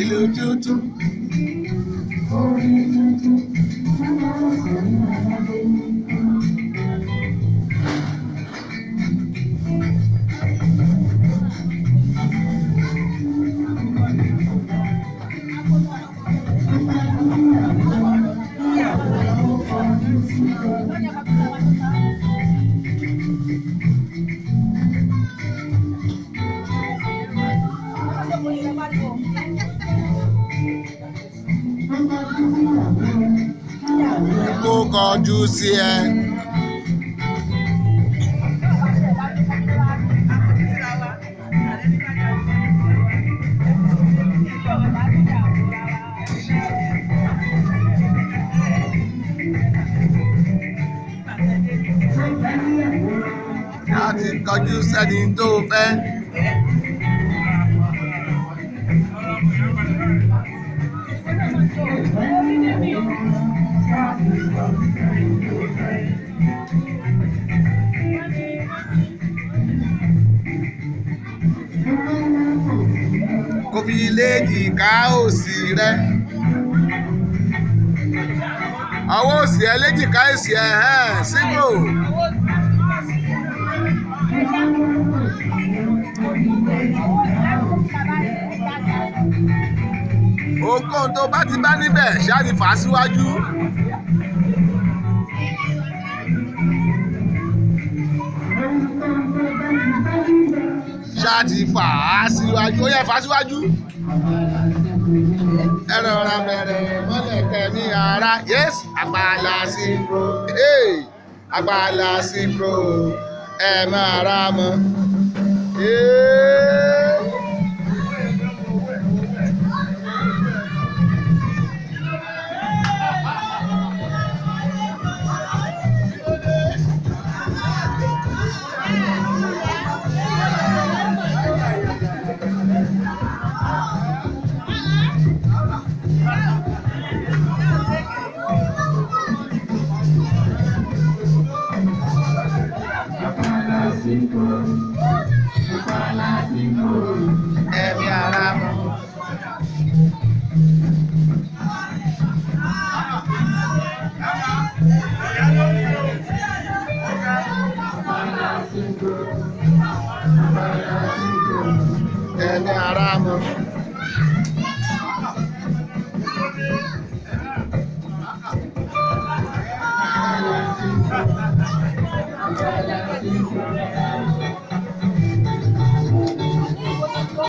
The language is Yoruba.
Ìlú tuntun. Kó kọjú sí ẹ. Láti kọjú sẹ́ni tó fẹ́. Kò fi léjìká òsì rẹ. Ọwọ́ òsì ẹ léjìká òsì ẹ hẹ́n sígò. Ohunkóhun tó bá ti bá níbẹ̀ ṣáà ti fà á síwájú. Ṣáà ti fà á síwájú. Ó yẹ fà á síwájú. Ẹ rọra bẹ̀rẹ̀ mọ́lẹ̀ tẹ̀mí ara. Yes, àgbàlá sí pro. Hey, àgbàlá sí pro. Ẹ máa ra mọ́. Hey. Ẹ̀mí ara mọ́. Ẹ̀mí ara mọ́.